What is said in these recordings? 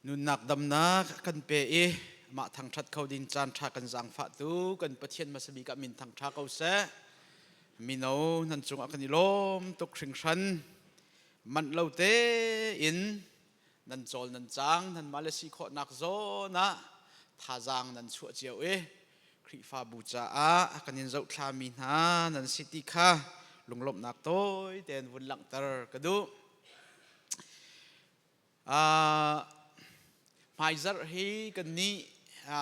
Nunnak damnak kan pe i mah thangṭhat kho ding caan ṭha kan zaangfah tu kan Pathian hmasa bik ah min thangṭha ko seh. Mino nan cungah kan i lawm tuk hringhran. Manh lo tein nan cawl nan cang nan mah le si khawhnak zawn ah thazaang nan chuah cio i Khrihfabu caah kan in zohthlami hna nan si ti kha lunglawmhnak tawi tein vun langhter ka duh. Hmaizarh hi kannih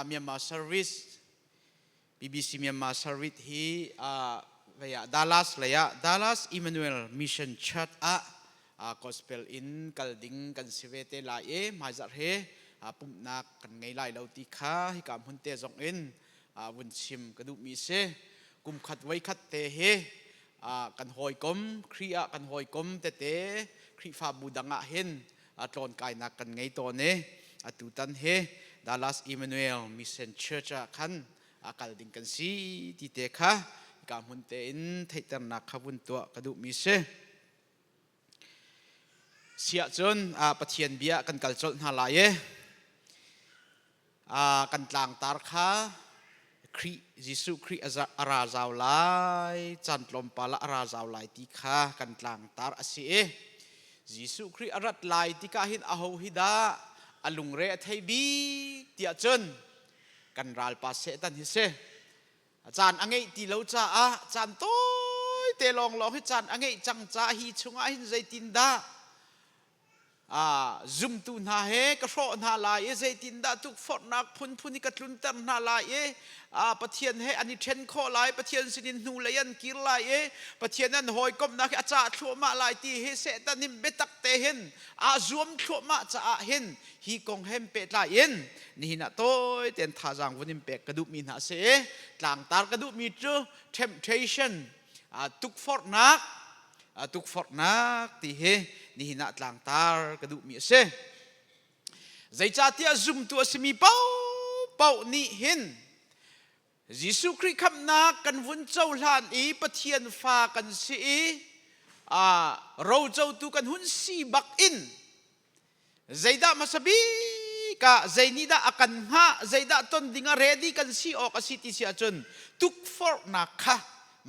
Myanmar Service BBC Myanmar Service hi vei ah Dallas lei ah Dallas Emmanuel Mission Church ah gospel in kal ding kan si ve te lai i hmaizarh hi pumhnak kan ngei lai lo ti kha hika hmun te zong in vun chim ka duhmi si. Kum khat voi khat te hi kan hawikom Khrih ah kan hawikom tete Khrihfabu dang ah hin tlawnkainak kan ngei tawn i atutan hi Dallas Emmanuel Mission Church ah khan kal ding kan si ti te kha hika hmun tein theihternak kha vun tuah ka duhmi si. Siah cun Pathian bia kan kal colh hna lai i kan tlangtar kha Khrih Jesuh Khrih a ra zau lai caan tlawmpal ah a ra zau lai ti kha kan tlangtar a si i Jesuh Khrih a rat lai tikah hin aho hi dah a lungre a thei bik tiah cun kan ralpa Satan hi si. Caan a ngeih ti lo caah caan tawite lawnglawng hi caan a ngeih cang caah hi chungah hin zeitindah zumtu hna he ka hrawh hna lai i zeitindah tukforhnak phunphun i ka tlunter hna lai i Pathian he an i ṭhen khawh lai, Pathian sinin hnulei an kir lai i Pathian an hawikomhnak hi a cah thluahmah lai ti hi Satan hin biatak te hin aa zuam thluahmah caah hin hi kong he pehtlai in nihin ah tawi tein thazaang vun in pek ka duhmi hna a si i tlangtar ka duhmi cu temptation, tukforhnak, tukforhnak ti hi nihin ah tlangtar ka duhmi a si. Zeicahtiah zumtu a simi paohpaoh nih hin Jesuh Khrih khamhnak kan vun cohlan i Pathian fa kan si i rocotu kan hun si bak in zeidah hmasa bik ah zeinihdah a kan hngah, zeidah ton ding ah ready kan si awk a si ti si ahcun tukforhnak kha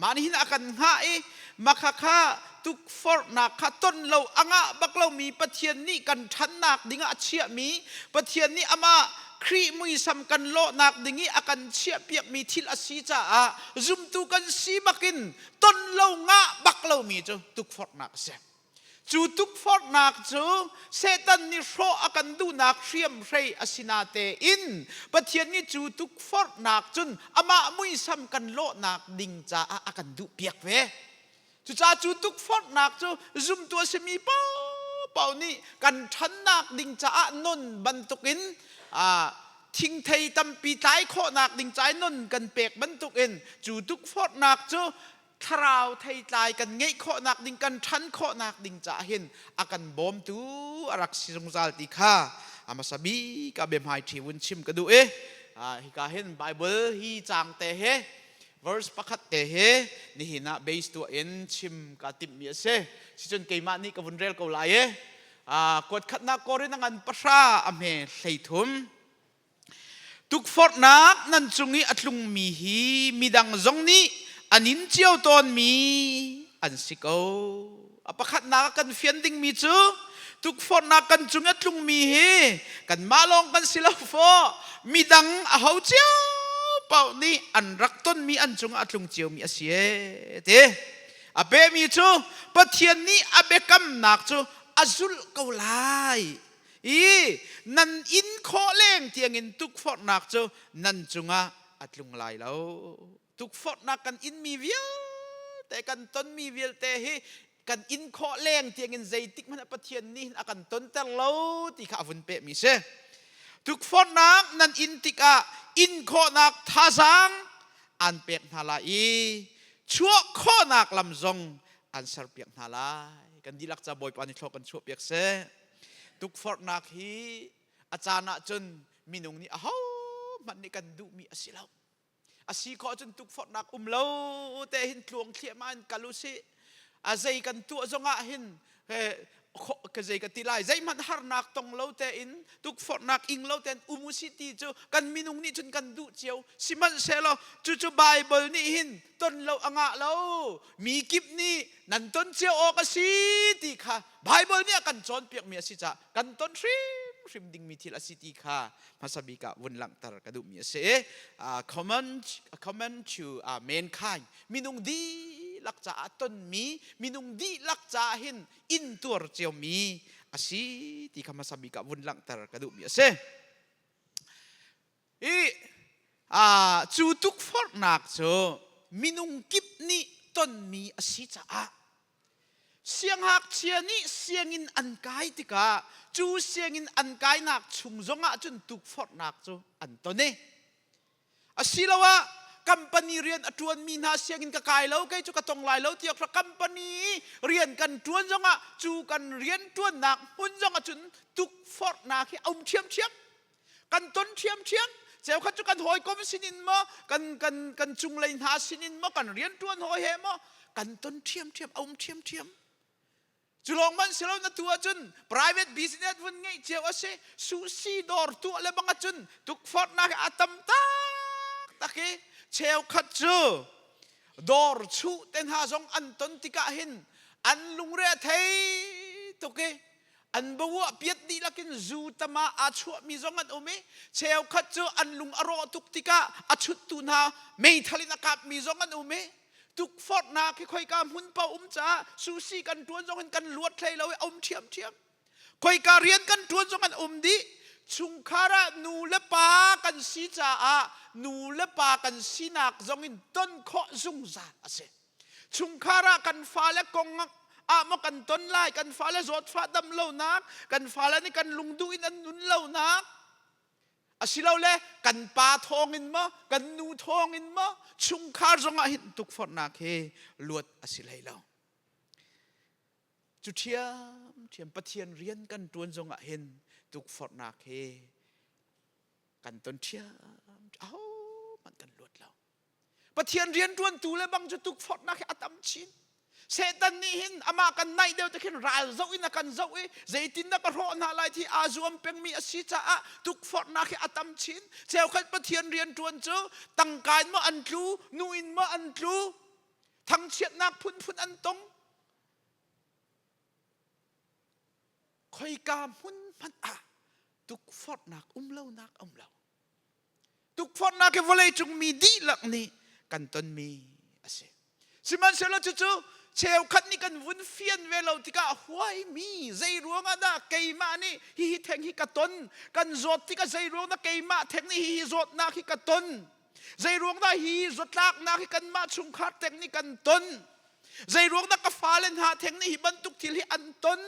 mah nih hin a kan hngah i makha kha tukforhnak kha ton lo a ngah bak lomi Pathian nih kan ṭhannak dingah a chiahmi, Pathian nih amah Khrih muisam kan lawhnak ding i a kan chiahpiakmi thil a si caah zumtu kan si bakin ton lo ngah bak lomi cu tukforhnak a si. Cu tukforhnak cu Satan nih hrawh a kan duhnak hriamhrei a si natein Pathian nih cu tukforhnak cun amah muisam kan lawhnak ding caah a kan duhpiak ve. Cucaah cu tukforhnak cu zumtu a simi paohpaoh nih kan ṭhannak ding caah nun bantukin thingthei tampi tlai khawhnak ding caah nun kan pek bantukin cu tukforhnak cu thlarau theitlai kan ngeih khawhnak ding, kan ṭhan khawhnak ding caah hin a kan bawmtu a rak si zungzal ti kha a hmasa bik ah biahmaiṭhi vun chim ka duh i hika hin Bible hi caang te he verse pakhat te he nihin ah base tuah in chim ka timhmi a si. Sicun keimah nih ka vun rel ko lai i kuat khatnak Korin a ngan 10 a hme 13. Tukforhnak nan cung i a tlungmi hi midang zong nih an in cio tawnmi an si ko. A pakhatnak ah kan fian dingmi cu tukforhnak kan cung i a tlungmi hi kanmah lawng kan si lo fawh. Midang aho cio paoh nih an rak tonmi an cungah a tlung ciomi a si ee ti. A pehmi cu Pathian nih a biakamnak cu a zulh ko lai i nan inn khawh leng tiangin tukforhnak cu nan cungah a tlung lai lo. Tukforhnak kan inmi vialte, kan tonmi vialte hi kan inn khawh leng tiangin zeitik hmanh ah Pathian nih a kan tonter lo ti kha a vun pehmi si. Tukforhnak nan in tikah inn khawhnak thazaang an pek hna lai i chuah khawhnak lam zong an serpiak hna lai. Kan dihlak ca Bawipa nih thlawh kan chuahpiak seh. Tukforhnak hi a caan ahcun minung nih ahohmanh nih kan duhmi a si lo. A si khawh cun tukforhnak um lo te hin tluang thliahmah in kal u sih. A zei kan tuah zongah hin Ka zei ka ti lai, zeihmanh harnak tong lo tein, tukforhnak ing lo tein um usih ti cu kan minung nih cun kan duh cio. Sihmanhsehlaw cucu Baibal nih hin ton lo a ngah lo. Mi kip nih nan ton cio awk a si ti kha Baibal nih a kan cawnpiakmi a si caah kan ton hrimhrim dingmi thil a si ti kha hmasa bik ah vun langhter ka duhmi a si. Common, common to mankind, minung dihlak caah tonmi, minung dihlak caah hin intuar ciomi a si ti kha hmasa bik ah vun langhter ka duhmi a si. I cu tukforhnak cu minung kip nih tonmi a si caah siangngakchia nih sianginn an kai tikah cu sianginn an kainak chung zongah cun tukforhnak cu an ton i asiloah company rian a ṭuanmi hna sianginn ka kai lo, kei cu ka tong lai lo tiah company rian kan ṭuan zongah cu kan rian ṭuannak hmun zongah cun tukforhnak hi a um ṭhiamṭhiam, kan ton ṭhiamṭhiam. Cheukhat cu kan hawikom sinin maw, kan kan kan cunglei hna sinin maw, kan rianṭuan hawi he maw, kan ton ṭhiamṭhiam, a um ṭhiamṭhiam. Cu lawng hmanh si lo, na tu ahcun private business vun ngeih cio a si, sushi dawr tuah le bang ahcun tukforhnak hi a tam taktak i cheukhat cu dawr chuh te hna zong an ton tikah hin an lungre a thei tuk i an bawuah piat dihlak in zu tama aa chuahmi zong an um i cheukhat cu an lung a rawh tuk tikah a chuttu hna meithal in a kapmi zong an um i tukforhnak hi khoika hmun paoh um caah sushi kan ṭuan zong in kan luat hlei lo i a um ṭhiamṭhiam. Khoika rian kan ṭuan zong an um dih. Chungkhar ah nu le pa kan si caah nu le pa kan sinak zong in ton khawh zungzal a si. Chungkhar ah kan fale kong ah maw kan ton lai, kan fale zawtfah dam lonak, kan fale nih kan lungduh in an nun lonak, asilole kan pa thawng in maw, kan nu thawng in maw, chungkhar zongah hin tukforhnak hi luat a si hlei lo. Cu ṭhiamṭhiam Pathian rian kan ṭuan zongah hin tukforhnak hi kan ton ṭhiam, ahohmanh kan luat lo. Pathian rianṭuantu le bang cu tukforhnak hi a tam chin. Satan nih hin amah kan naih deuh te khin ral zoh in a kan zoh i zeitindah ka hrawh hna lai ti aa zuam pengmi a si caah tukforhnak hi a tam chin. Cheukhat Pathian rianṭuan cu tangka in maw an tlu, nu in maw an tlu, thangchiatnak phunphun an tong. Khoika hmun hmanh ah tukforhnak um lonak a um lo. Tukforhnak hi vawleicung mi dihlak nih kan tonmi a si. Sihmanhsehlaw cucu cheukhat nih kan vun fian ve lo tikah huaimi, zei ruangah dah keimah nih hihi theng hi ka ton, kan zawt tikah zei ruang dah keimah theng nih hihi zawtnak hi ka ton, zei ruang dah hi zawtlaknak hi kanmah chungkhar theng nih kan ton, zei ruang dah ka fale hna theng nih hi bantuk thil hi an ton,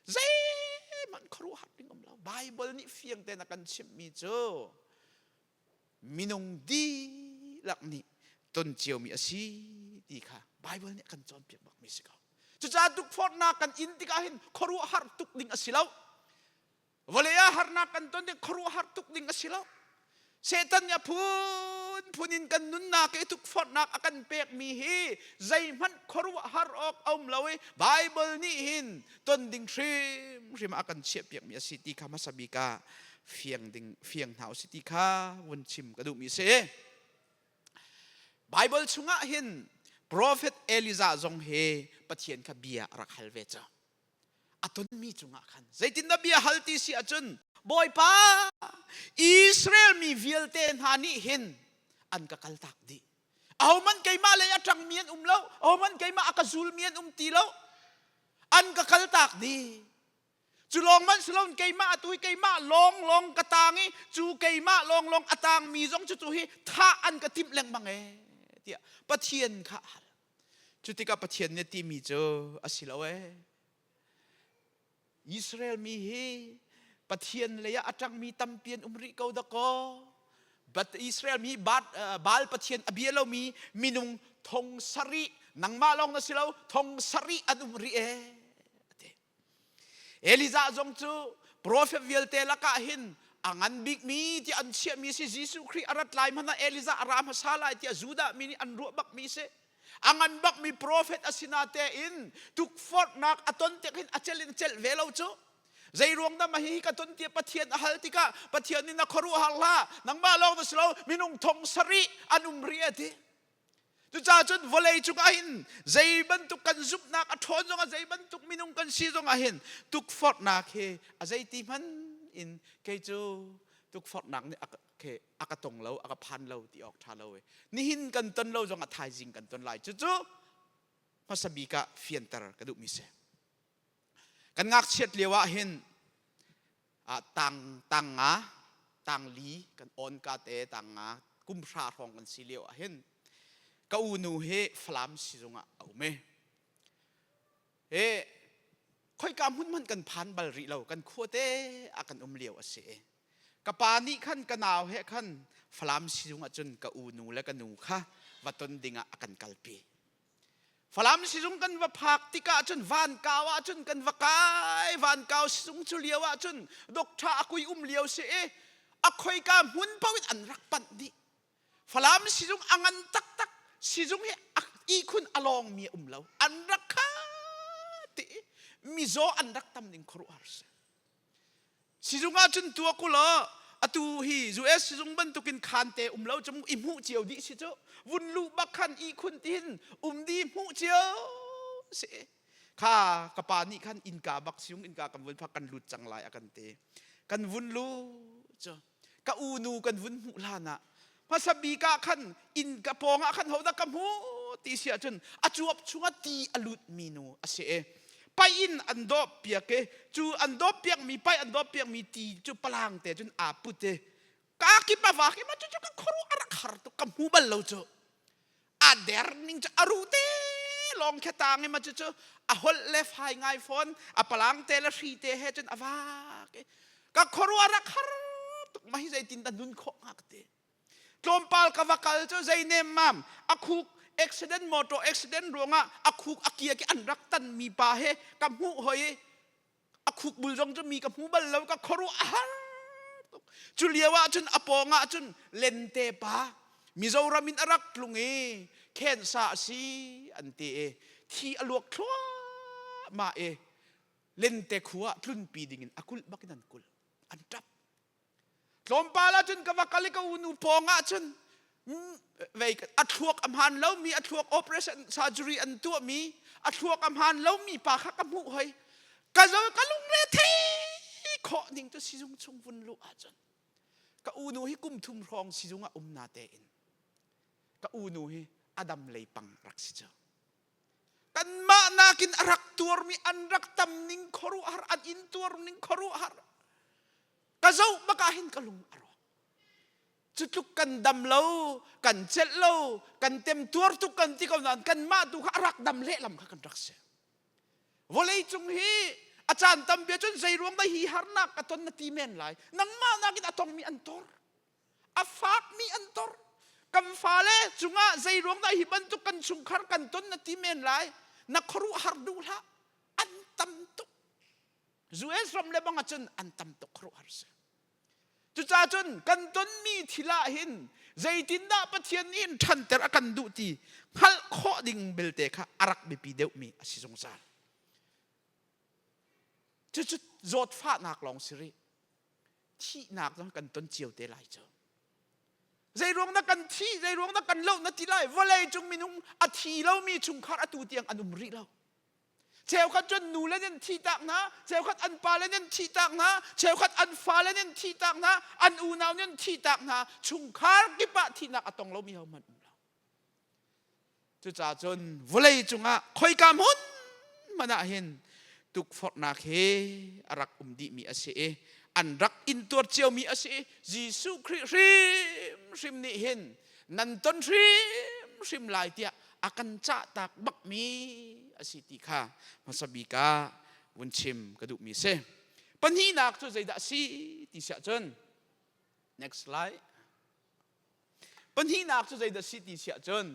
zeihmanh khuaruahhar ding um lo. Bible nih fiang tein a kan chimhmi cu minung dihlak nih ton ciomi a si ti kha Bible nih a kan cawnpiak bakmi si ko. Cucaah tukforhnak kan in tikah hin khuaruahhar tuk ding a si lo. Vawlei ah harnak kan ton tik khuaruahhar tuk ding a si lo. Satan nih a phunphun in kan nunnak i tukforhnak a kan pekmi hi zeihmanh khuaruahhar awk a um lo i Baibal nih hin ton ding hrimhrim a kan chiahpiakmi a si ti kha hmasa bik ah fiang ding fiang hna usih ti kha vun chim ka duhmi a si. Baibal chungah hin Prophet Elijah zong hi Pathian kha bia a rak hal ve cu. A tonmi cungah khan zeitindah bia hal ti si ahcun, Bawipa, Israel mi vialte hna nih hin an ka kaltak dih, ahohmanh keimah lei a ṭangmi an um lo, ahohmanh keimah a ka zulmi an um ti lo, an ka kaltak dih. Cu lawng hmanh si loin keimah atu hi keimah lawnglawng ka tang i cu keimah lawnglawng a tangmi zong cu tu hi thah an ka timh lengmang ee tiah Pathian kha a hal. Cu tikah Pathian nih a timi cu a si lo ee. Israel mi hi Pathian lei ah a ṭangmi tampi an um rih ko dakaw. But Israel mi Baal Pathian a bia lomi minung thong sarih, nangmah lawng na si lo, thong sarih an um rih ee. Ati. Elijah zong cu prophet vialte lakah hin a ngan bikmi tiah an chiahmi si. Jesuh Khrih a rat lai hmanh ah Elijah a ra hmasa lai tiah Judah mi nih an ruah bakmi si. A ngan bakmi prophet a si natein tukforhnak a ton tik hin a celh in a celh ve lo cu. Zei ruang dah mah hihi ka ton tiah Pathian a hal tikah Pathian nih na khuaruahhar hlah, nangmah lawng na si lo, minung thong sarih an um rih a ti. Cucaah cun vawlei cungah hin zei bantuk kan zumhnak a ṭhawn zongah zei bantuk minung kan si zongah hin tukforhnak hi a zeiti hmanh in kei cu tukforhnak nih a ka tong lo, a ka phan lo ti awk ṭha lo e. Nihin kan ton lo zongah thaizing kan ton lai. Cucu hmasa bik ah fianter ka duhmi si. Kan ngakchiat lio ah hin tang tang nga tang li kan on ka te tang nga kum hra hrawng kan si lio ah hin ka unu hi Falam sizung ah a um i he khoika hmun hmanh kan phan bal rih lo kan khua te ah kan um lio a si i ka pa nih khan ka nau he khan Falam sizung ah cun ka unu le ka nu kha va ton ding ah a kan kalpi. Falam sizung kan va phak tikah cun vankau ah cun kan va kai. Vankau sizung cu lio ah cun doctor a kui um lio si i a khoika hmun paoh in an rak panh dih. Falam sizung a ngan taktak. Sizung hi ihkhun a lawngmi a um lo. An rak kha ti mizaw an rak tam ning khuaruahhar si. Sizung ah cun tuak u law atu hi US sizung bantukin khaan te um lo cu i hmuh cio dih si cu. Vun luh bak khan ihkhun tihin um di hmuh cio si. Kha ka pa nih khan innka bak sizung innka kan vun phak kan lut cang lai a kan ti. Kan vun lu cu ka unu kan vun hmuh hlan ah hmasa bik ah khan inn ka pawng ah khan hodah ka hmu ti si ahcun a cuap chungah ti a lut mi nu a si i pai in an dawp piak i cu an dawp piak mi pai an dawp piak mi ti cu palang te cun aa put i ka kip a vak i ma cu cu ka khuaruah a rak har tuk ka hmu bal lo cu. A der ning cu a ru te lawng kha tang i ma cu cu a holh le fai ngai fawn a palang te le hri te he cun a vak i ka khuaruah rak har tuk. Ma hi zeitin dah nun khawh hnga ka ti. Tlawmpal ka va kal cu zei nem mam a khuk accident, motor accident ruangah a khuk a kia ki an rak tan mi pa he ka hmuh hoi i a khuk bul zong cu mi ka hmu bal lo. Ka khuaruah a har tuk. Cu lio ah cun a pawng ah cun lente pa Mizoram in a rak tlung i khensa a si an ti i thi a luak thluahmah i lente khua ah tlunpi ding in a kulh bak in an kulh, an ṭap. Tlawmpal ah cun ka va kal i ka unu pawng ah cun vei a thluak a hmaan lomi, a thluak operation surgery an tuahmi, a thluak a hmaan lomi pa kha ka hmuh hoi. Ka zo ka lungre thei khawh ning cu sizung chung vun luh ahcun ka unu hi kum thum hrawng sizung ah um na tein ka unu hi a dam lei pang rak si cu. Kanmah nakin a rak tuarmi an rak tam ning khuaruahhar, an in tuar ning khuaruahhar. Ka zoh bak ah hin ka lung a rawk. Cu tluk kan dam lo, kan celh lo, kan temtuar tuk kan ti ko nain kanmah tu kha a rak dam lehlam kha kan rak si. Vawlei cung hi a caan tampi ahcun zei ruang dah hi harnak ka ton na ti men lai. Nangmah nakin a tongmi an tor. A fakmi an tor. Kan fale cungah zei ruang dah hi bantuk kan chungkhar kan ton na ti men lai. Na khuaruahhar duh hlah. An tam tuk. US ram le bang ahcun an tam tuk, khuaruahhar si. Cucaah cun kan tonmi thil ah hin zeitindah Pathian nih hin ṭhanter a kan duh ti hngalh khawh ding belte kha a rak biapi deuhmi a si zungzal. Cucu zawtfahnak lawng si rih. Thihnak zong kan ton cio te lai cu. Zei ruang dah kan thi, zei ruang dah kan loh na ti lai. Vawlei cung minung a thi lomi chungkhar atu tiang an um rih lo. Cheukhat cun nu le nan thihtak hna, cheukhat an pa le nan thihtak hna, cheukhat an fa le nan thihtak hna, an unau nan thihtak hna, chungkhar kip ah thihnak a tong lomi hohmanh um lo. Cucaah cun vawlei cungah khoika hmun hmanh ah hin tukforhnak hi a rak um dihmi a si i an rak intuar ciomi a si i Jesuh Khrih hrimhrim nih hin nan ton hrimhrim lai tiah a kan cahtak bakmi a si ti kha hmasa bik ah vun chim ka duhmi a si. Pahnihnak cu zeidah a si ti siah cun, next slide. Pahnihnak cu zeidah a si ti siah cun,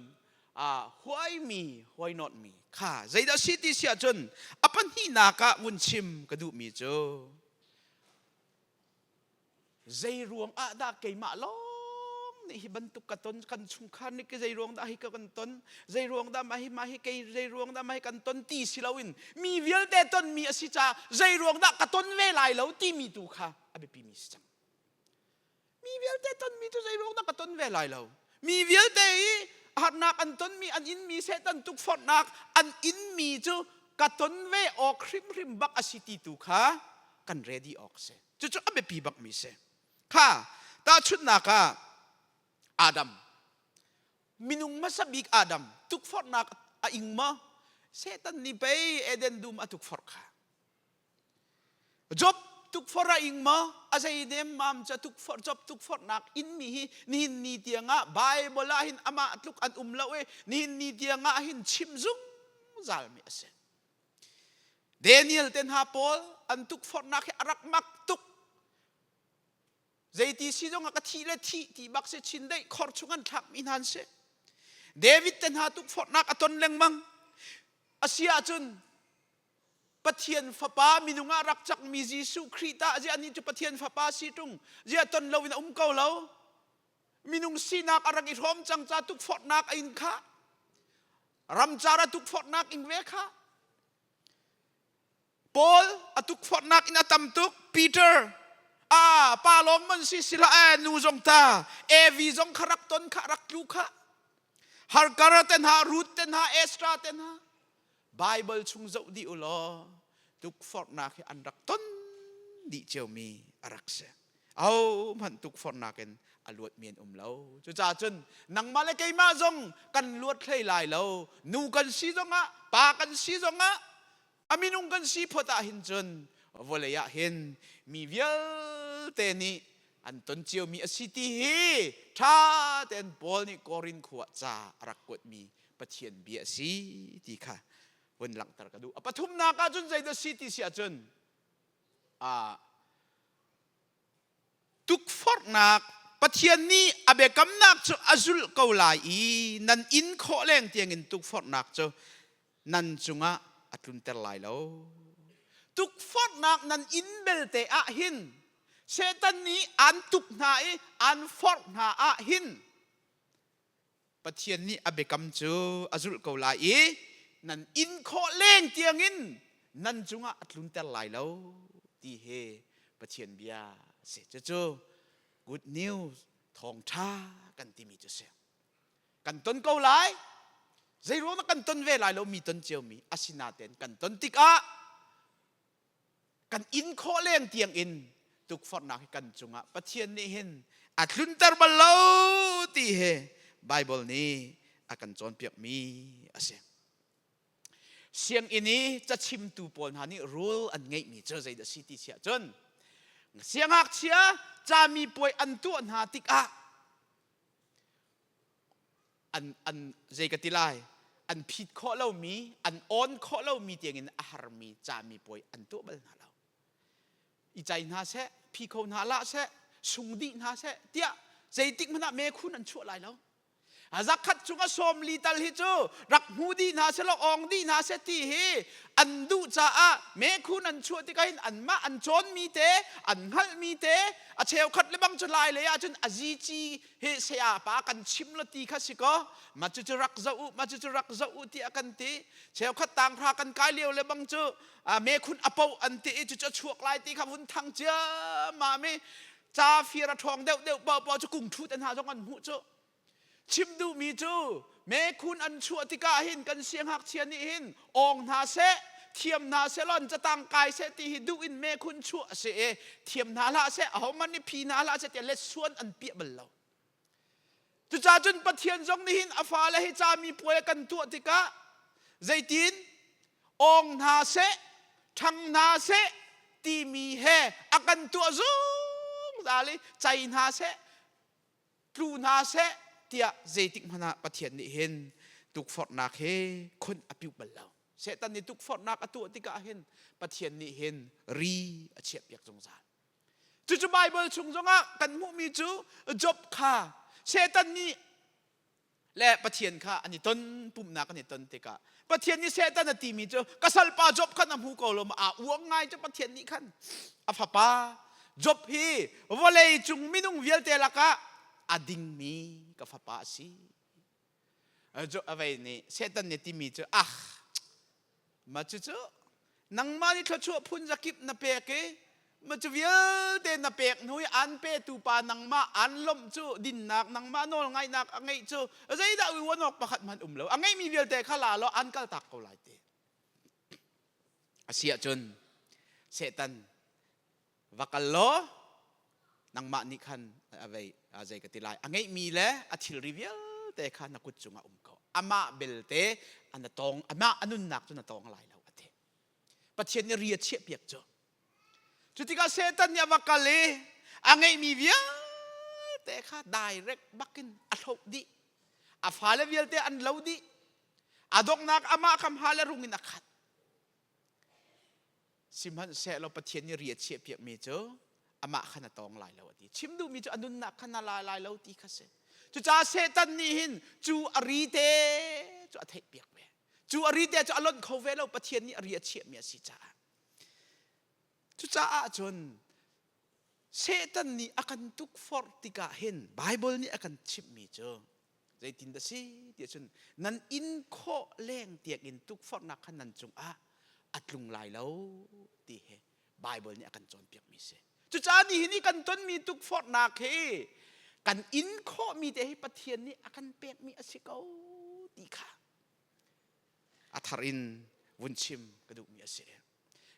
huaimi huainawtmi kha zeidah a si ti siah cun, a pahnihnak ah vun chim ka duhmi cu zei ruang ah dah keimah lawng nih hi bantuk ka ton, kan chungkhar nih zei ruang dah hi ka kan ton, zei ruang dah mah hi mah hi kei zei ruang dah mah hi kan ton ti si loin mi vialte tonmi a si caah zei ruang dah ka ton ve lai lo timi tu kha a biapi mi si cang. Mi vialte tonmi cu zei ruang dah ka ton ve lai lo. Mi vialte i harnak an tonmi, an inmi Satan tukforhnak an inmi cu ka ton ve awk hrimhrim bak a si ti tu kha kan ready awk a si. Cucu a biapi bakmi si. Kha tahchunhnak ah Adam minung hmasa bik Adam tukforhnak a ing maw? Satan nih pei Eden dum a tukforh kha. Job tukforh a ing maw? A zei nemmam ca tukforh Job tukforhnak inmi hi nihin ni tiangah Bible ah hin amah tluk an um lo i nihin ni tiangah hin chim zungzal mi a si. Daniel te hna pawl an tukforhnak hi a rak mak tuk. Zeiti si zong ah ka thih le thih ti bak si chindeih khor chung an thlakmi hna an si. David te hna tukforhnak a ton lengmang. A si ahcun Pathian fapa minung ah rak cakmi Jesuh Khrih tah ziah anih cu Pathian fapa si ṭung ziah ton loin a um ko lo minung sinak a rak i hrawm cang ca tukforhnak a in kha ramcar a tukforhnak in ve kha Paul a tukforhnak in a tam tuk Peter a pa lawng man si sila e nu zong ta Evi zong kha rak ton kha rak tlu kha Harkar te hna Ruth te hna Ezra te hna Baibal chung zoh dih u law tukforhnak hi an rak ton dih ciomi a rak si. Ahohmanh tukforhnak in a luatmi an um lo. Cucaah cun nangmah le keimah zong kan luat hlei lai lo. Nu kan si zongah, pa kan si zongah, a minung kan si phot ah hin cun vawlei ah hin mi vialte nih an ton ciomi a si ti hi ṭha tein Paul nih Korin khua ca a rak kuatmi Pathian bia a si ti kha vun langhter ka duh. A pathumnak ah cun zeidah si ti si ahcun tukforhnak Pathian nih a biakamnak cu a zulh ko lai i nan in khawh leng tiangin tukforhnak cu nan cungah a tlunter lai lo. Tukforhnak nan in belte ah hin Satan nih aan tuk hna i aan forh hna ah hin Pathian nih a biakam cu a zulh ko lai i nan in khawh leng tiangin nan cungah a tlunter lai lo ti hi Pathian bia a si. Cucu good news thawngṭha kan timi cu si. Kan ton ko lai. Zeiruang dah kan ton ve lai lo mi ton ciomi asinain kan ton tikah kan in khawh leng tiang in tukforhnak hi kan cungah Pathian nih hin a tlunter bal lo ti hi Bible nih a kan cawnpiakmi a si. Sianginn i cachimtu pawl hna nih rule an ngeihmi cu zeidah si ti si ahcun siangngakchia cami puai an tuah hna tikah an an zei ka ti lai an phit khawh lomi an awn khawh lomi tiangin a harmi cami puai an tuah bal hna lo i cai hna seh phi kho hna lah seh sung dih hna seh tiah zeitik hmanh ah mekhun an chuah lai lo zakhat chung a 40 tal hi cu rak hmu dih hna seh law awng dih hna seh ti hi an duh caah mekhun an chuah tikah hin anmah an cawnmi te an hngalhmi te a cheukhat le bang cu lai lei ahcun a zici hi saya pa kan chim la ti kha si ko ma cu cu rak zoh u ma cu cu rak zoh u tiah kan ti cheukhat tanghra kan kai lio le bang cu mekhun a po an ti i cu cu a chuak lai ti kha vun thang ciammam i ca fir a ṭhawng deuh deuh paohpaoh cu kung ṭhut an ha zong an hmuh cu chim duhmi cu mekhun an chuah tikah hin kan siangngakchia nih hin awng hna seh thiam hna seh law an catang kai seh ti hi duh in mekhun chuah a si i thiam hna hlah seh ahohmanh nih phi hna hlah seh tiah letsuan an piah bal lo. Cucaah cun Pathian zong nih hin a fale hi cami puai kan tuah tikah zeitin awng hna seh ṭhang hna seh timi he a kan tuah zungzal i cai hna seh tlu hna seh tiah zeitik hmanh ah Pathian nih hin tukforhnak he khun a piuh bal lo. Satan nih tukforhnak a tuah tikah hin Pathian nih hin ri a chiahpiak zungzal. Cucu Baibal chung zongah kan hmuhmi cu Job kha Satan nih le Pathian kha an i ton pumhnak an i ton tikah Pathian nih Satan a timi cu ka salpa Job khan a hmu ko lo ma aa uang ngai cu Pathian nih khan a fapa Job hi vawlei cung minung vialte lakah. a dingmi ka fapa a si. A vei nih Satan nih timi cu ah ma cucu nangmah nih thluachuah phun zakip na pek i ma cu vialte na pek hnu i an petu pa nangmah an lawmh cu dinnak nangmah nawl ngaihnak a ngeih cu zeidah uan awk pakhat hmanh um lo a ngeihmi vialte kha la law an kaltak ko lai ti. A si ahcun Satan va kal law nangmah nih khan a vei zei ka ti lai a ngeihmi le a thilri vialte kha na kut cungah um ko amah belte na tawng amah a nunnak cu na tawng lai lo a ti Pathian nih ri a chiahpiak cu cu tikah Satan nih a va kal i a ngeihmi vialte kha direct bakin a hloh dih a fale vialte an lo dih a donghnak amah kha hma le rung in a khat Sihmanhsehlaw Pathian nih ri a chiahpiakmi cu amah khan a tawng lai lo a ti. Chim duhmi cu a nunnak khan a la lai lo ti kha si. Cucaah Satan nih hin cu a ri te cu a theihpiak ve. Cu a ri te cu a lonh kho ve lo Pathian nih a ri a chiahmi a si caah. Cucaah cun Satan nih a kan tukforh tikah hin Baibal nih a kan chimhmi cu zeitin dah si ti ahcun nan in khawh leng tiang in tukforhnak kha nan cungah a tlung lai lo ti hi Baibal nih a kan cawnpiakmi si. Cucaah nihin i kan tonmi tukforhnak hi kan in khawhmi te hi Pathian nih a kan pekmi a si ko ti kha a thar in vun chim ka duhmi a si.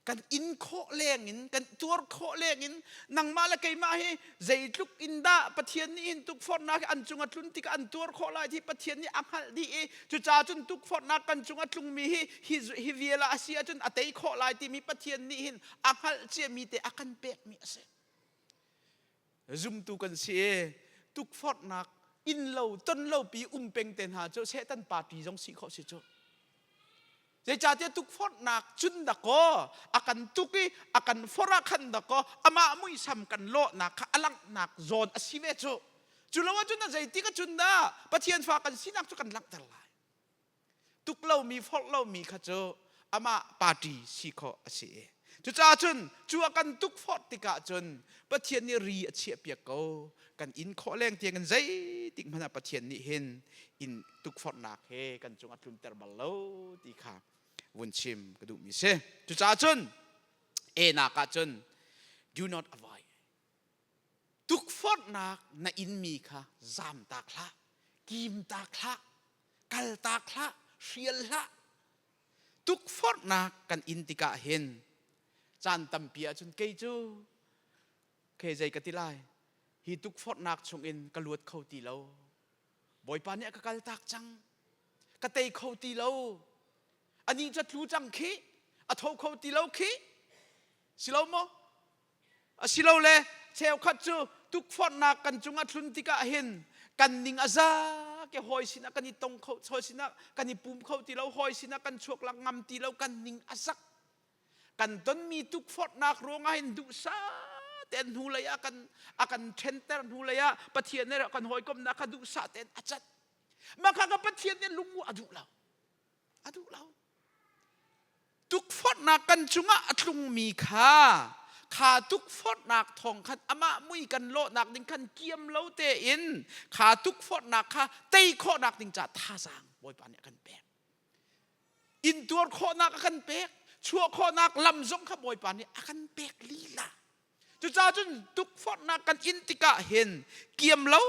Kan in khawh leng in kan tuar khawh leng in nangmah le keimah hi zeitluk in dah Pathian nih hin tukforhnak hi an cung a tlun tikah an tuar khawh lai ti Pathian nih a hngalh dih i cucaah cun tukforhnak kan cung a tlungmi hi hi hi vial ah a si ahcun a tei khawh lai timi Pathian nih hin a hngalh ciami te a kan pekmi a si. Zumtu kan si i tukforhnak inn lo ton lo pi um peng te hna cu Satan party zong si khawh si cu. Zeicahtiah tukforhnak cun dakaw a kan tuk i a kan forh ah khan dakaw amah muisam kan lawhnak kha a langhnak zawn a si ve cu. Cu lo ahcun a zeitik ahcun dah Pathian fa kan sinak cu kan langhter lai. Tuk lomi forh lomi kha cu amah party si khawh a si. Cucaah cun cu a kan tukforh tikah cun Pathian nih ri a chiahpiak ko. Kan inn khawh leng tiang in zeitik hmanh ah Pathian nih hin in tukforhnak he kan cung a tlunter bal lo ti kha vun chim ka duhmi si. Cucaah cun enak ah cun do not avoid. Tukforhnak na inmi kha zamtak hlah, kimtak hlah, kaltak hlah, hrial hlah. Tukforhnak kan in tikah hin caan tampi ahcun kei cu kei zei ka ti lai hi tukforhnak chungin ka luat kho ti lo Bawipa nih a ka kaltak cang ka tei kho ti lo anih cu a tlu cang khi a tho kho ti lo khi si lo maw Asilole cheukhat cu tukforhnak kan cungah tlun tikah hin kan ning a za ke hawi sinah kan i tong kho hawi sinah kan i pum kho ti lo hawi sinah kan chuak lak ngam ti lo kan ning a zak kan tonmi tukforhnak ruangah hin duhsah tein hnulei ah kan a kan ṭhenter hnulei ah Pathian nih kan hawikomhnak kha duhsah tein a cat mah kha ka Pathian nih lungu a duh lo a duh lo Tukforhnak kan cungah a tlungmi kha kha tukforhnak thawng khan amah mui kan lawhnak ding khan kiam lo tein kha tukforhnak kha tei khawhnak ding caah thazaang Bawipa nih a kan pek. Intuar khawhnak a kan pek, chuah khawhnak lam zong kha Bawipa nih a kan pek lila. Cucaah cun tukforhnak kan in tikah hin kiam lo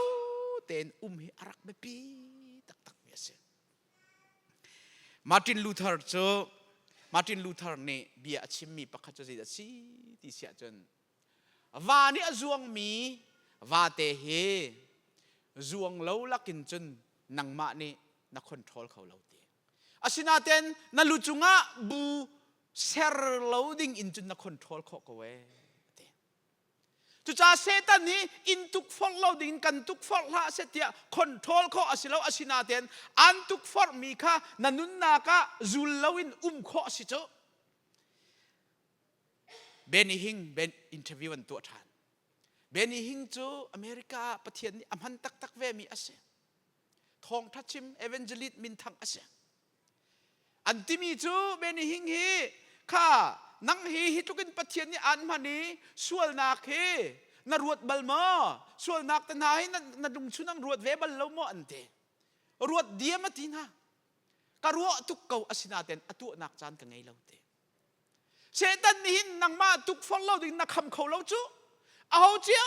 tein um hi a rak biapi taktakmi a si. Martin Luther cu Martin Luther nih bia a chimmi pakhat cu zeidah a si ti si ahcun va nih a zuangmi vate hi zuang lo lakin cun nangmah nih na control kho lo ti. Asinain na lu cungah bu ser lo ding in cun na control khawh ko ee. Cucaah Satan nih in tukforh lo ding kan tukforh hlah seh tiah control khawh a si lo asinain an tukforhmi kha na nunnak ah zul loin um khawh a si cu. Benny Hinn ben interview an tuah ṭhan. Benny Hinn cu America ah Pathian nih a hman taktak vemi a si. Thawngṭha chim evangelist minthang a si. An timi cu Benny Hinn hi kha nang hi hi tlukin Pathian nih aan hman i sualnak hi Na ruat bal maw? Sualnak te hna hi na, na lungchun ang ruat ve bal lo maw an ti. Ruat diam a ti hna. Ka ruah tuk ko asinaten a tuahnak caan ka ngei lo ti. Satan nih hin nangmah tukforh lo ding na kham kho lo cu. Aho cio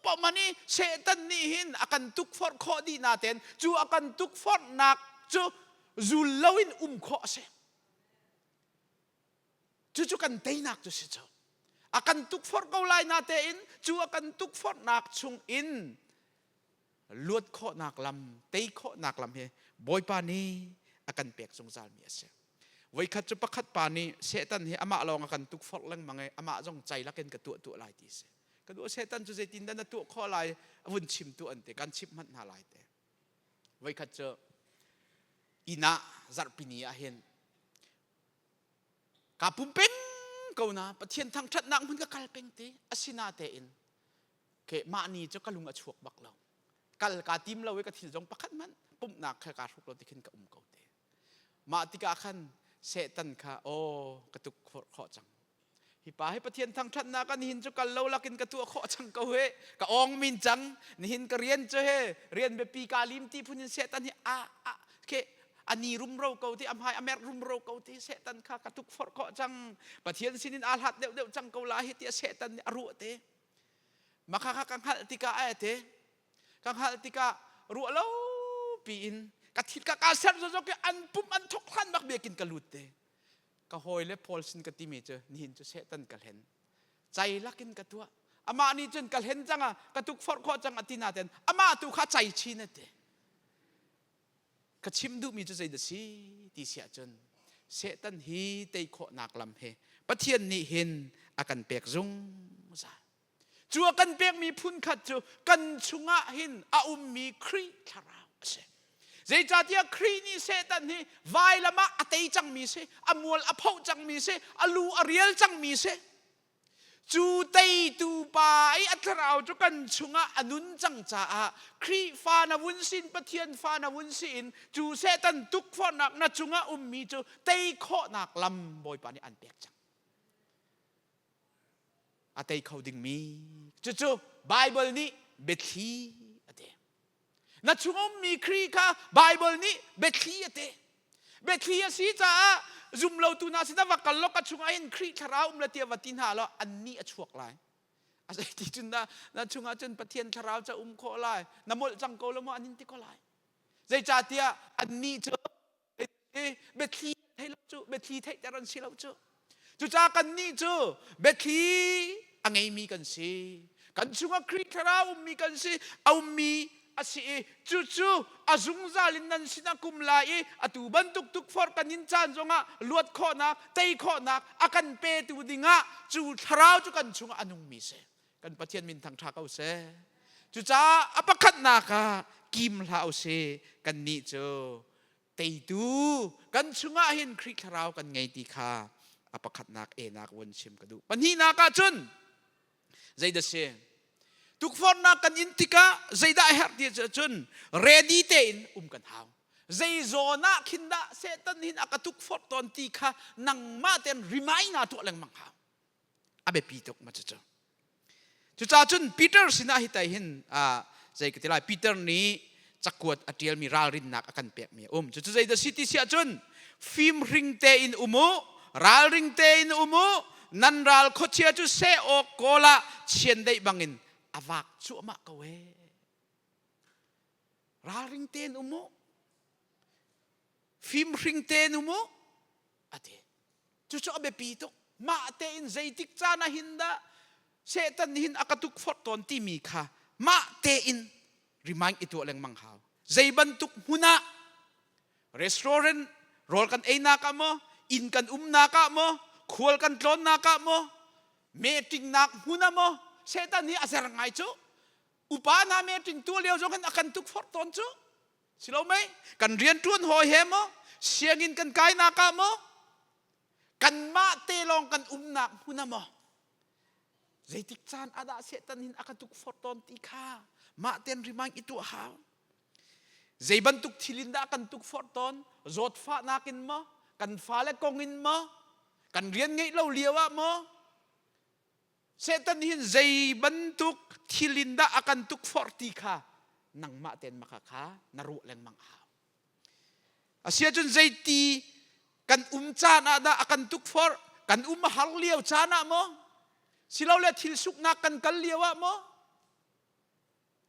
paoh man i Satan nih hin a kan tukforh khawh dih naten cu a kan tukforhnak cu zul loin um khawh a si. Cucu kan teinak cu si cu. A kan tukforh ko lai natein cu a kan tukforhnak chung in luat khawhnak lam, tei khawhnak lam hi Bawipa nih a kan pek zungzalmi a si. Voikhat cu pakhat pa nih Satan hi amah lawng a kan tukforh lengmang i amah zong cai lakin ka tuah tuah lai ti si. Ka duh Satan cu zeitin dah na tuah khawh lai a vun chim tu an ti kan chimh hmanh hna lai te. Voikhat cu inn ah zarhpini ah hin kaa pum peng ko na Pathian thangṭhatnak hmun ka kal peng ti asinatein ke mah ni cu ka lung a chuak bak lo. Kal kaa tim lo i ka thil zong pakhat hmanh pumhnak kha kaa hruk lo ti khin ka um ko te. Mah tikah khan Satan kha aw ka tuk khawh cang. Hi pa hi Pathian thangṭhatnak ah nihin cu kal lo lakin ka tuah khawh cang ko he. Ka ong min cang. Nihin ka rian cu he rian biapi kaa lim ti phun in Satan hi a a ke ani rumro ko ti a hmai a merh rumro ko ti Satan kha ka tukforh khawh cang. Pathian sinin aa hlat deuhdeuh cang ko la hi tiah Satan nih a ruah te. Maka kha ka hngalh tikah ai te. Ka hngalh tikah ruah lo piin ka thil ka ka ser zozok i an pum an thok hlan bak biakin ka lut te. Ka hawi le Paul sin ka timi cu nihin cu Satan ka hlen. Cai lakin ka tuah. Amah nih cun ka hlen cang ah ka tukforh khawh cang a ti naten amah tu kha cai chin a ti. Ka chim duhmi cu zeidah si ti si ahcun Satan hi tei khawhnak lam he Pathian nih hin a kan pek zungzal. Cu a kan pekmi phunkhat cu kan chungah hin a ummi Khrih thlarau a si. Zeicahtiah Khrih nih Satan hi vailam ah a tei cangmi si, a mual a phoh cangmi si, a lu a rial cangmi si. Cu teitu pa i a thlarau cu kan chungah a nun cang caah Khrihfa na vun sin Pathian fa na vun si in cu Satan tukforhnak na cungah ummi cu tei khawhnak lam Bawipa nih an pek cang. A tei kho dingmi cucu Bible nih biathli a ti. Na chung ummi Khrih kha Bible nih biathli a ti. Biathli a si caah zumlotu hna sinah va kal law ka chungah hin Khrih thlarau um la tiah va ti hna law annih a chuak lai. A zei ti cun dah na chungah cun Pathian thlarau ca um khawh lai. Na molh cang ko lo maw an in ti ko lai. Zeicahtiah annih cu biathli thei lo cu biathli theihter an si lo cu cucaah kannih cu biathli a ngeimi kan si kan chungah Khrih thlarau ummi kan si a ummi a si i cucu a zungzal in nan sinah kum lai i atu bantuk tukforh kan in caan zongah luat khawhnak tei khawhnak a kan petu dingah cu thlarau cu kan chungah a nungmi si kan Pathian min thangṭha ko seh. Cucaah a pakhatnak ah kim hlah usih kannih cu teitu kan chungah hin Khrih thlarau kan ngei ti kha a pakhatnak enak vun chim ka duh. Pahnihnak ah cun zeidah si? Tukforhnak kan in tikah zeidah a herh ti cun ready tein um kan hau. Zei zawn ah khin dah Satan hin a ka tukforh tawn ti kha nangmah tein remind naa tuah lengmang hau. A biapi tuk ma cucu. Cucaah cun Peter sinah hi tai hin zei ka ti lai Peter nih cakuat a ṭialmi ralrinnak a kan pekmi a um. Cucu zeidah si ti si ahcun fimhring tein um u, ralring tein um u, nan ral khuachia cu seh awk kawl ah chiandeih bangin a vak cuahmah ko ee. Ralring tein um u, fimhring tein um u, a ti. Cucu a biapi tuk. Mah tein zeitik caan ah hin dah Satan nih hin a ka tukforh tawn timi kha mah tein remind i tuah lengmang hau. Zei bantuk hmun ah restaurant rawl kan einak ah maw, inn kan umnak ah maw, khual kan tlawnnak ah maw, meeting nak hmun ah maw, Satan hi a zer ngai cu. Upa hna meeting tuah lio zong hin a kan tukforh tawn cu. Si lo mei? Kan rianṭuan hawi he maw? Sianginn kan kainak ah maw? Kanmah te lawng kan umnak hmun ah maw? Zeitik caan ah dah Satan hin a ka tukforh tawn ti kha mah ten remind i tuah hau. Zei bantuk thil in dah kan tukforh tawn? Zawtfahnak in maw? Kan fale kong in maw? Kan rian ngeih lo lio ah maw? Satan hin zei bantuk thil in dah a kan tukforh ti kha nangmah tein maka kha na ruah lengmang a hau. Asiahcun zeiti kan um caan ah dah a kan tukforh? Kan um a har lio caan ah maw? Silole thil suknak kan kal lio ah maw?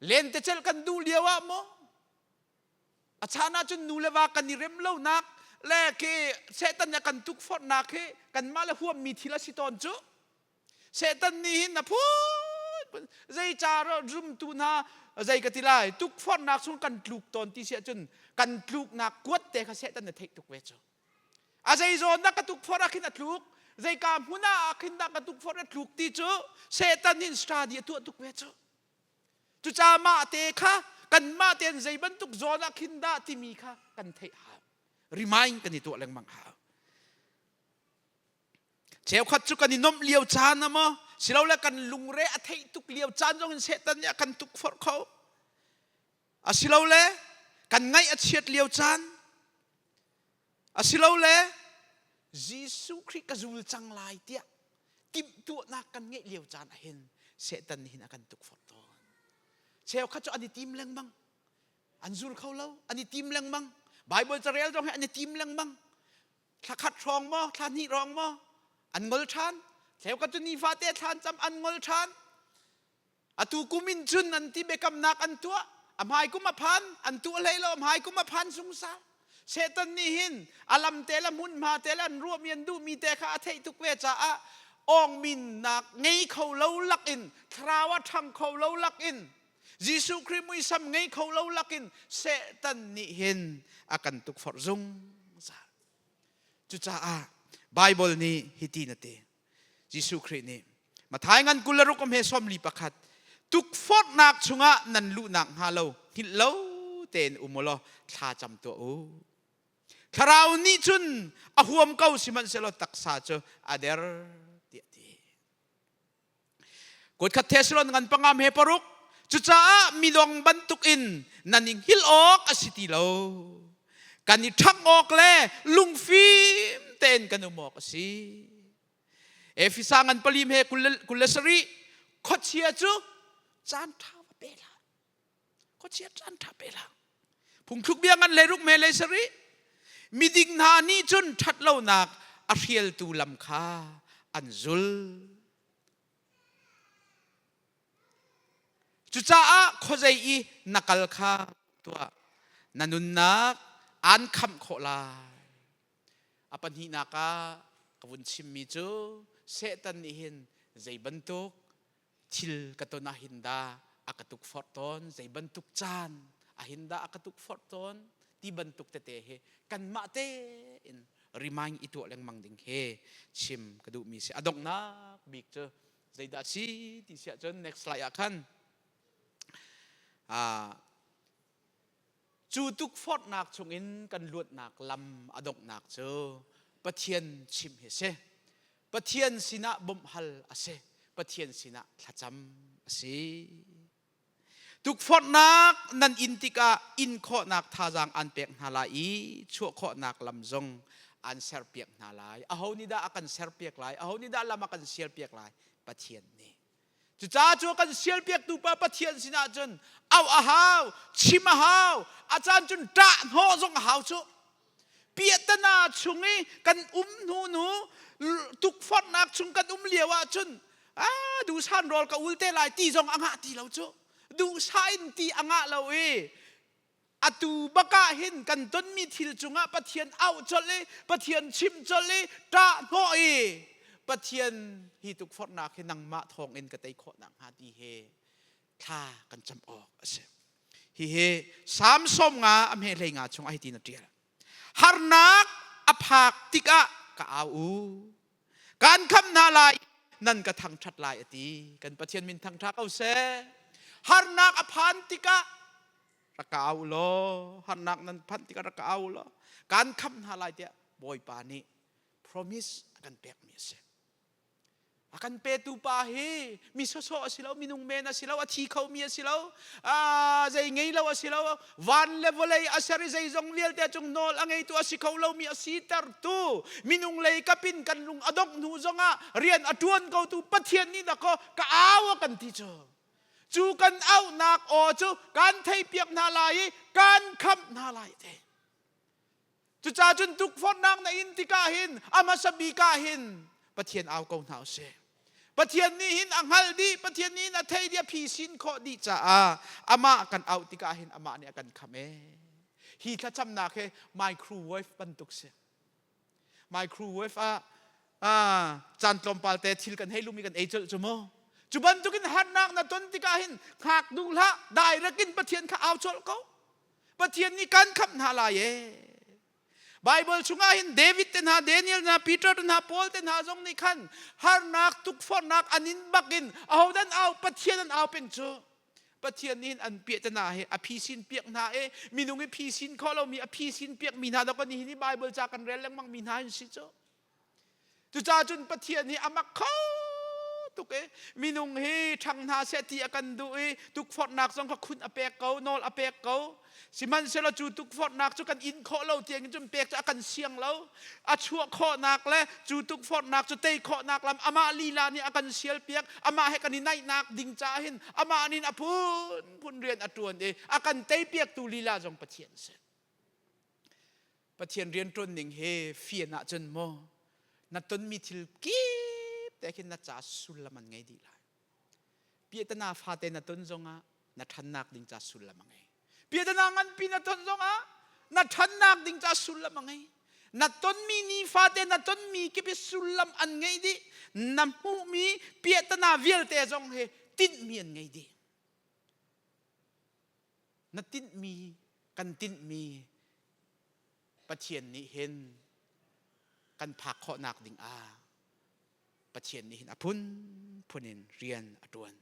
Lentecelh kan duh lio ah maw? A caan ahcun nu le va kan i rem lonak le khi Satan nih a kan tukforhnak hi kanmah le huammi thil a si tawn cu. Satan nih hin a phun zeica zumtu hna zei ka ti lai tukforhnak chung kan tluk tawn ti si ahcun kan tluknak kuat te kha Satan nih theih tuk ve cu. A zei zawn dah ka tukforh ah khin a tluk zeika hmun ah khin dah ka tukforh a tluk ti cu Satan hin study a tuah tuk ve cu. Cucaah mah te kha kanmah tein zei bantuk zawn ah khin dah timi kha kan theih hau. Remind kan i tuah lengmang hau. Cheukhat cu kan i nomh lio caan ah maw silole kan lungre a theih tuk lio caan zong in Satan nih a kan tukforh kho. Asilole kan ngaih a chiat lio caan asilole Jesuh Khrih ka zul cang lai tiah timhtuahnak kan ngeih lio caan ah hin Satan nih hin a kan tukforh tawn. Cheukhat cu an i tim lengmang. An zul kho lo, an i tim lengmang. Bible carel zong hi an i tim lengmang. Thla khat hrawng maw, thla hnih hrawng maw, an ngol ṭhan. Cheukhat cu nifate thla an cam, an ngol ṭhan. Atu kum in cun an ti biakamnak an tuah. A hmai kum a phan, an tuah hlei lo, a hmai kum a phan zungzal. Satan nih hin a lam te le hmunhma te le an ruahmi an duhmi te kha a theih tuk ve caah awngminnak ngei kho lo lakin thlarau a ṭhang kho lo lakin Jesuh Khrih muisam ngei kho lo lakin Satan nih hin a kan tukforh zungzal. Cucaah Baibal nih hiti na ti. Jesuh Khrih nih Matthai ngan 26 a hme 41 tukforhnak chungah nan luhnak hnga lo hngilh lo tein um u law thla cam tuah u. Thlarau nih cun a huam ko sihmanhsehlaw taksa cu a der tiah ti. Kutkhat Thessalon ngan pangam he paruk cucaah midong bantukin nan i hngilh awk a si ti lo. Kan i ṭhangh awk le lungfim tein kan um awk a si. Efesa ngan palim he 27 khuachia cu caan ṭha va pe hlah. Khuachia caan ṭha pe hlah. Phungthluk bia ngan leiruk me le sarih miding hna nih cun ṭhatlonak a hrialtu lam kha an zul. Cucaah khuazei i na kal kha tuah. Na nunnak aan khamh khawh lai. A pahnihnak ah ka vun chimmi cu Satan nih hin zei bantuk thil ka ton ah hin dah a ka tukforh tawn, zei bantuk caan ah hin dah a ka tukforh tawn ti bantuk tete hi kanmah tein remind i tuah lengmang ding hi chim ka duhmi si. A donghnak bik cu zeidah si ti si ahcun next slide ah khan cu tukforhnak chungin kan luatnak lam a donghnak cu Pathian chimh hi a si. Pathian sinah bawmh hal a si. Pathian sinah thlacam a si. Tukforhnak nan in tikah in khawhnak thazaang aan pek hna lai i chuah khawhnak lam zong aan serpiak hna lai. Aho nih dah a kan serpiak lai? Aho nih dah lam a kan sialpiak lai? Pathian nih. Cucaah cu a kan sialpiaktu pa Pathian sinah cun auh a hau, chim a hau, a caan cun ṭah hnawh zong a hau cu. Piahtana chung i kan um hnu nu tukforhnak chung kan um lio ahcun ah duhsan rawl ka ul te lai ti zong a ngah ti lo cu. Duhsah in ti a ngah lo i atu bakah hin kan tonmi thil cungah Pathian auh colh i Pathian chim colh i ṭah hnawh i Pathian hi tukforhnak hi nangmah thawngin ka tei khawh nakhnga ti he thla kan cam awk a si. Hihi Salm 90 a hme 15 chung ah hitin a ṭial. Harnak a phak tikah ka au u. Kaan khamh hna lai, nan ka thangṭhat lai a ti. Kan Pathian min thangṭha ko seh. Harnak a phan tikah rak ka au law, harnak nan phanh tikah rak ka au law, kaan khamh hna lai tiah Bawipa nih promise a kan pekmi a si. A kan petu pa hi mi sawsawh a si lo, minung men a si lo, a thi khomi a si lo, zei ngei lo a si lo, van le vawlei a ser i zeizong vialte cung nawl a ngeitu a si kho lomi a sitertu minung lei kapin kan lung a dongh hnu zongah rian a ṭuan kotu Pathian nih dakaw ka au a kan ti cu. Cu kan auhnak aw cu kan theihpiak hna lai i kan khamh hna lai te. Cucaah cun tukforhnak na in tikah hin a hmasa bik ah hin Pathian au ko hna usih. Pathian nih hin a hngalh dih, Pathian nih hin a theih dih, a phisin khawh dih caah amah kan auh tikah hin amah nih a kan khamh ee. Hi thlacamnak hi microwave bantuk si. Microwave ah caan tlawmpal te thil kan hei lum i kan ei colh cu mu. Cu bantukin harnak na ton tikah hin hngak duh hlah, direct in Pathian kha au colh ko. Pathian nih kan khamh hna lai ee. Bible chungah hin David te hna, Daniel hna, Peter te hna, Paul te hna zong nih khan harnak, tukforhnak an in bakin ahodah an au Pathian an au peng cu. Pathian nih hin an piah te hna hi a phisin piak hna i minung i phisin khawh lomi a phisin piak mi hna dok kan hi Bible ca kan rel lengmang mi hna hin si cu. Cucaah cun Pathian hi a mak kho tuk i minung hi ṭhang hna seh ti a kan duh i tukforhnak zong kha khun a pek ko, nawl a pek ko. Sihmanhsehlaw cu tukforhnak cu kan in khawh lo tiangin cun pek cu a kan siang lo. A chuah khawhnak le cu tukforhnak cu tei khawhnak lam amah lila nih a kan sialpiak. Amah he kan i naihnak ding caah hin amah nih a phunphun rian a ṭuan i a kan teipiaktu lila zong Pathian a si. Pathian rianṭuan ning he fian ahcun maw na tonmi thil kip te khin na ca sullam an ngei dih lai. Piahtana fate na ton zongah na ṭhannak ding ca sullam a ngei. Piahtana nganpi na ton zongah na ṭhannak ding ca sullam a ngei. Na tonmi nifate na tonmi kip hi sullam an ngei dih. Na hmuhmi piahtana vialte zong hi tinhmi an ngei dih. Na tinhmi kan tinhmi Pathian nih hin kan phak khawhnak ding ah Pathian nih hin a phunphun in rian a ṭuan.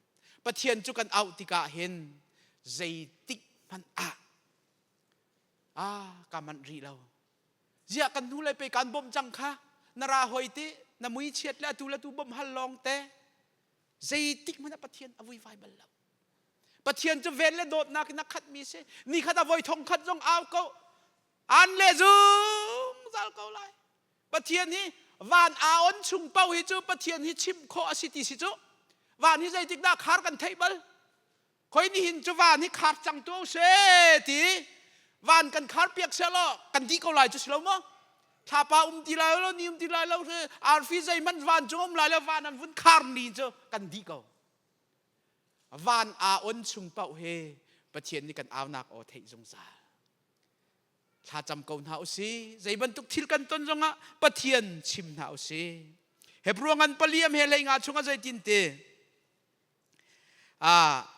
Pathian cu kan auh tikah hin zeitik hmanh ah ah ka manh rih lo. Ziah kan hnu lei pei kaan bawmh cang kha na ra hoi ti na mui chiat le atu le tu bawmh hal lawng te zeitik hmanh ah Pathian a vuivai bal lo. Pathian cu vel le dawtnak in a khatmi si. Nikhat a voi thong khat zong au ko. An le zungzal ko lai. Pathian hi van aa on chung paoh hi cu Pathian hi chimh khawh a si ti si cu. Van hi zeitik dah khar kan theih bal. Khoi nihin cu van hi khar cang tu se ti. Van kan khar piak se law kan di ko lai cu si lo maw? Thlapa um ti lai lo, ni um ti lai lo, arfi zeihmanh van cung um lai lo, van an vun khar ni cu kan di ko. Van aa on chung paoh hi Pathian nih kan aunak aw theih zungzal. Thlacam ko hna usih. Zei bantuk thil kan ton zongah Pathian chim hna usih. Hebrew ngan paliam he hlei nga chungah zeitin ti?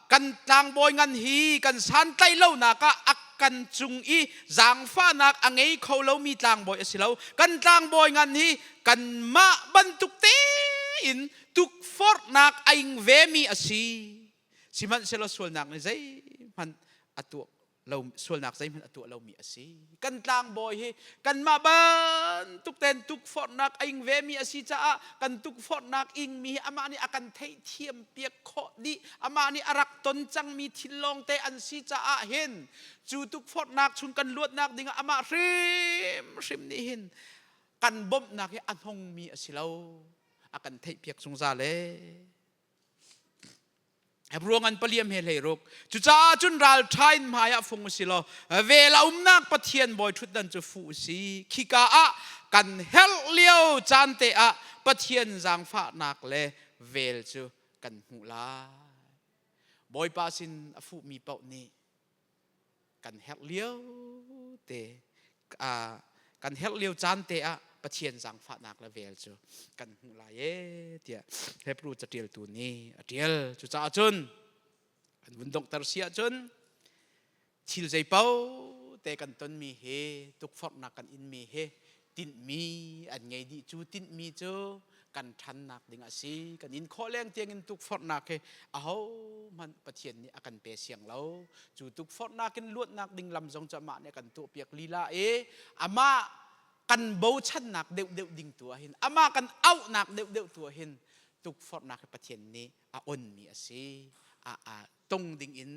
Kan tlangbawi ngan hi kan santlaih lonak ah a kan cung i zaangfahnak a ngei kho lomi tlangbawi a si lo. Kan tlangbawi ngan hi kanmah bantuk tein tukforhnak a ing vemi a si. Sihmanhsehlaw sualnak nih zeihmanh a tuah lo sualnak zeihmanh a tuah lomi a si. Kan tlangbawi hi kanmah bantuk tein tukforhnak a ing vemi a si caah kan tukforhnak ingmi hi amah nih a kan theihthiam piak khawh dih. Amah nih a rak ton cangmi thil lawngte an si caah hin cu tukforhnak chung kan luatnak dingah amah hrimhrim nih hin kan bawmhnak hi a hnongmi a si lo. A kan theihpiak zungzal ee. Hebrew ngan paliam he hlei ruk. Cucaah cun ralṭha in hmai ah fung u si law vel a umnak Pathian bawi ṭhutdan cu fuh u si. Khika ah kan herh lio caan te ah Pathian zaangfahnak le vel cu kan hmuh lai. Bawipa sin a fuhmi paoh nih kan herh lio te kan herh lio caan te ah Pathian zaangfahnak le vel cu kan hmuh lai ee tiah Hebrew catialtu nih a tial. Cucaah cun kan vun donghter si ahcun thil zeipaoh te kan tonmi hi tukforhnak kan inmi hi tinhmi an ngei dih cu tinhmi cu kan ṭhannak ding a si kan in khawh leng tiangin tukforhnak hi ahohmanh Pathian nih a kan pe siang lo cu tukforhnak in luatnak ding lam zong cu amah nih a kan tuahpiak lila i amah kan bochannak deuhdeuh ding tu ah hin amah kan auhnak deuhdeuh tu ah hin. Tukforhnak hi Pathian nih a onmi a si. A, a tong ding in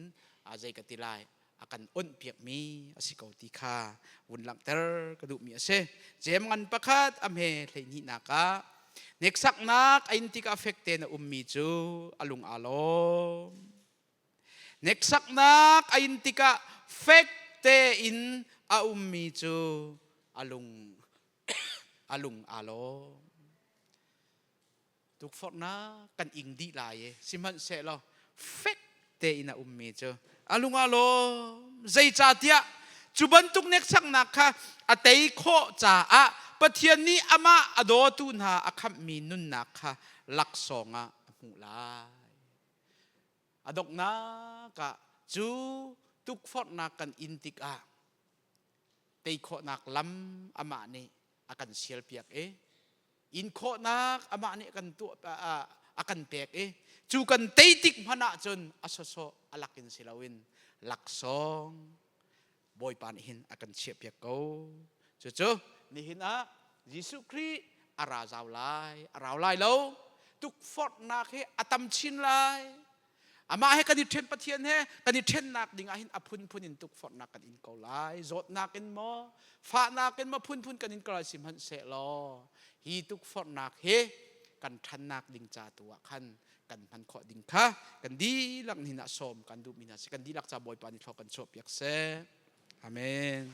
a zei ka ti lai a kan onh piakmi a si ko ti kha vun langhter ka duhmi a si. Jem ngan pakhat a hme 12nak ah hneksaknak a in tikah fek tein a ummi cu a lung aa lawm. Hneksaknak a in tikah fek tein a ummi cu a lung a lung aa lawm. Tukforhnak kan ing dih lai i sihmanhsehlaw fek tein a ummi cu a lung aa lawm. Zeicahtiah cu bantuk hneksaknak kha a tei khawh caah Pathian nih amah a dawtu hna a khamhmi nunnak kha laksawng ah a hmuh lai. A donghnak ah cu tukforhnak kan in tikah tei khawhnak lam amah nih a kan sialpiak i in khawhnak amah nih a kan tuah a kan pek i cu kan tei tik hmanh ahcun a sawsawh a lak in si loin laksawng Bawipa nih hin a kan chiahpiak ko. Cucu nihin ah Jesuh Khrih a ra zau lai, a rau lai lo. Tukforhnak hi a tam chin lai. Amah he kan i ṭhen Pathian he kan i ṭhennak ding ah hin a phunphun in tukforhnak kan in ko lai. Zawtnak in maw, fahnak in maw phunphun kan in ko lai sihmanhsehlaw hi tukforhnak hi kan ṭhannak ding ca tu ah khan kan hman khawh ding kha kan dihlak nihin ah sawm kan duhmi hna si. Kan dihlak ca Bawipa nih thlawh kan chuahpiak seh. Amen.